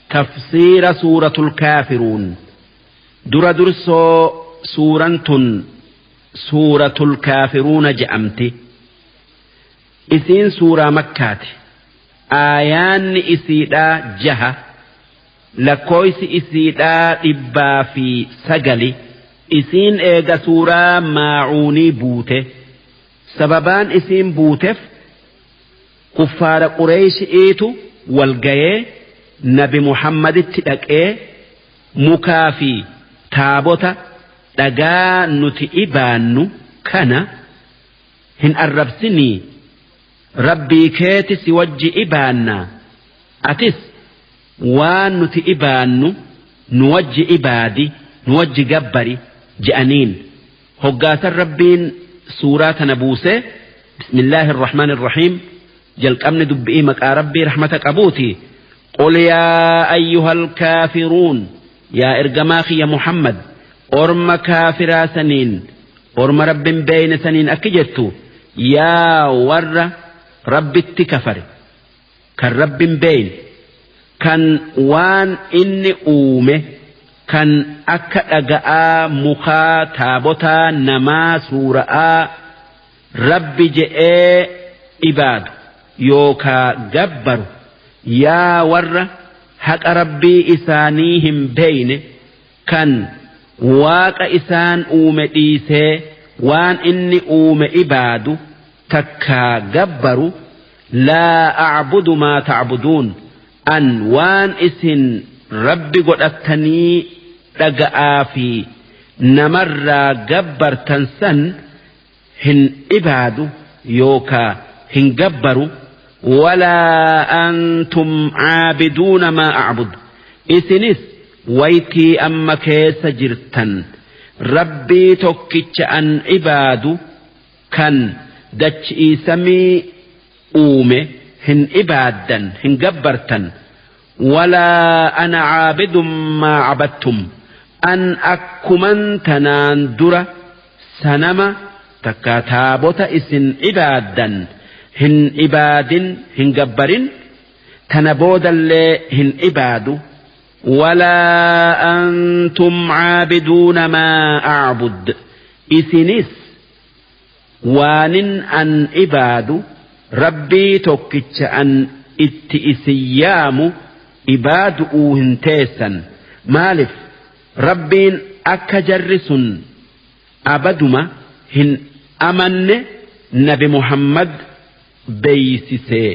Tafsiira Suuratul Kaafiruun. Dura dursoo suuraan tun Suuratul Kaafiruuna je'amti. Isiin suuraa Makkaati. Aayaanni isiidhaa 6, lakkooysi isiidhaa 109. Isiin eega suuraa Maacuunii buute. Sababaan isiin buutef kuffaara Qureyshi'iitu wal gayee Nabi Muhammaditti dhaqee mukaa fi taabota dhagaa nuti ibaannu kana hin arrabsinii, Rabbii keeti si wajji ibaannaa, atis waan nuti ibaannu nu wajji ibaadi, nu wajji gabbari je'aniin. Hoggaasan Rabbiin suuraa tana buusee. Bismillaahi irrahmaani irrahiim. Jalqabni dubbi'ii maqaa Rabbii rahmata qabuuti. Qul yaa ayyuhal kaafiruun, yaa ergamaa kiyya Muhammad, orma kaafiraa saniin, orma Rabbin beeyne saniin akki jettu: yaa warra Rabbitti kafare, kan Rabbin beeyne, kan waan inni uume kan akka dhaga'aa, mukaa, taabotaa, namaa, suura'aa Rabbi je'ee ibaadu yookaa gabbaru, yaa warra haqa Rabbii isaanii hin beeyne, kan Waaqa isaan uume dhiisee waan inni uume ibaadu takkaa gabbaru. Laa a'budu maa ta'buduun, an waan isin Rabbi godhattanii dhaga'aa fi namarraa gabbartan san hin ibaadu yookaa hin gabbaru. Walaa antum caabiduuna maa a'budu, isinis waytii amma keessa jirtan Rabbii tokkicha an ibaadu kan dachii samii uume hin ibaaddan, hin gabbartan. Walaa ana caabidun maa cabattum, an akkuman tanaan dura sanama takka taabota isin ibaaddan hin ibaadin, hin gabbarin, tana boodallee hin ibaadu. Walaa antum caabiduuna maa a'bud, isinis waanin an ibaadu, Rabbii tokkicha an itti isin yaamu ibaadu'uu hin teessan. Maalif? Rabbiin akka jarri sun abaduma hin amanne Nabi Muhammad beeysisee.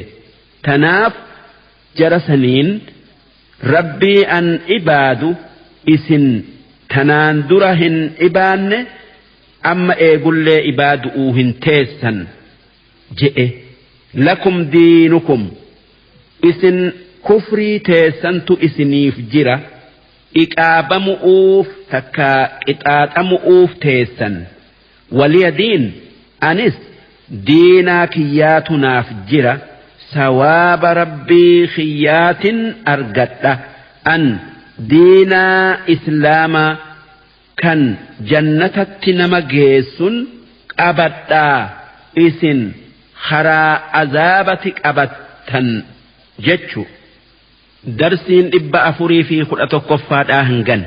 Tanaaf jara saniin Rabbii an ibaadu isin tanaan dura hin ibaanne, amma eegullee ibaadu'uu hin teessan je'e. Lakum diinukum, isin kufrii teessantu isiniif jira, iqaabamu'uuf takkaa qixaaxamu'uuf teessan. Waliya diin, anis diinaa kiyyaatu naaf jira, sawaaba Rabbii kiyyaatin argadha. An diinaa islaamaa kan jannatatti nama geessun qabadhaa, isin karaa azaabati qabattan jechu. Darsiin 411ffaadhaa hangan.